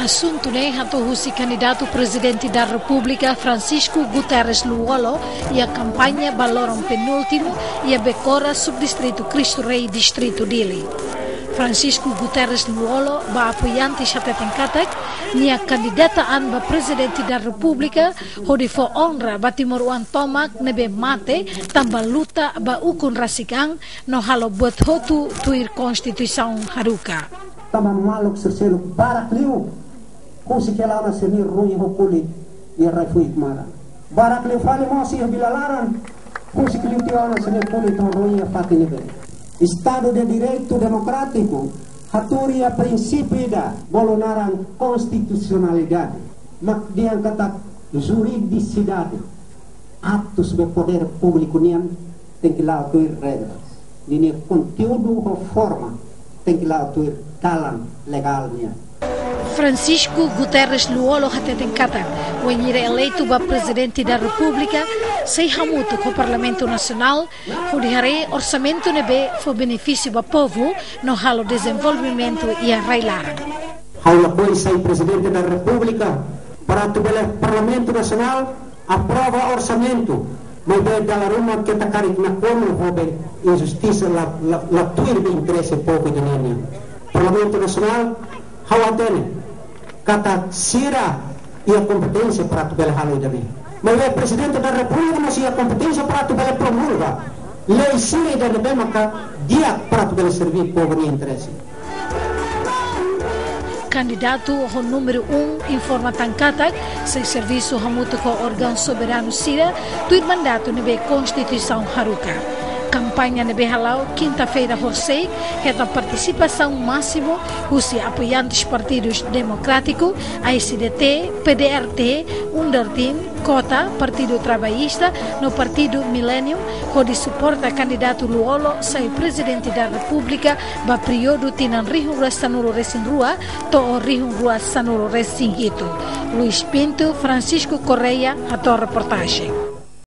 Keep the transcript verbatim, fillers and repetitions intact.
Asuntu ne'e hato'o husi kandidatu Prezidente da Repúblika Francisco Guterres Lú-Olo iha kampaña ba loron penúltimu iha Becora, subdistritu Cristo Rei, distritu Dili. Francisco Guterres Lú-Olo ba apoiantes hateten katak nia kandidata an ba Prezidente da Repúblika hodi fó onra ba timoroan tomak ne'ebé mate tanba luta ba ukun rasik an no halo buat hotu tuir Konstituisaun haruka. Tanba maluk sira seluk barak liu husik hela ona sira-nia ruin ho kulit iha rai-fuik maran. Barak liu fali mós iha vila laran husik liu tiha ona sira-nia kulit ho ruin iha fatin ne'ebé. Estadu de Direitu Demokrátiku hatuur iha prinsípiu ida bolu naran konstitusionalidade, mak dehan katak juridisidade. Atus be podér públiku nian tenke la'o tuir regras. Ninia konteúdu ho forma tenke la'o tuir dalan legál nian. Francisco Guterres Lú-Olo hateten katak, wainhira eleitu ba Prezidente da Repúblika, sei hamutuk ho Parlamentu Nasionál hodi haree orsamentu ne'ebé fó benefísiu ba povu no halo dezenvolvimentu iha rai-laran. Ha'u lakohi sai Prezidente da Repúblika para atu bele Parlamentu Nasionál aprova orsamentu, maibé dala ruma keta karik nakonu ho be injustisa la, la, la tuir be interese povu ida-ne'e nian. Parlamentu Nasionál, ha'u hatene katak sira iha kompeténsia para atu bele halo ida-ne'e. Maibé Prezidente da Repúblika mós iha kompeténsia para atu bele promulga lei sira ida ne'ebé maka di'ak para atu bele serve povu nia interese. Kandidatu ho númeru um informa tan katak sei servisu hamutuk ho órgaun soberanu sira tuir mandatu ne'ebé Konstituisaun haruka. Kampaña ne'ebé hala'o kinta-feira horisehik hetan partisipasaun másimu husi apoiantes partidus Demokrátiku, A S D T, P D R T, UNDERTIM, KOTA, Partidu Trabalhista no Partidu Millennium, hodi suporta kandidatu Lú-Olo sai Prezidente da Repúblika ba períodu tinan rihun rua sanulu resin rua to'o rihun rua sanulu resin hitu. Luís Pinto, Francisco Correia, hato'o reportajen.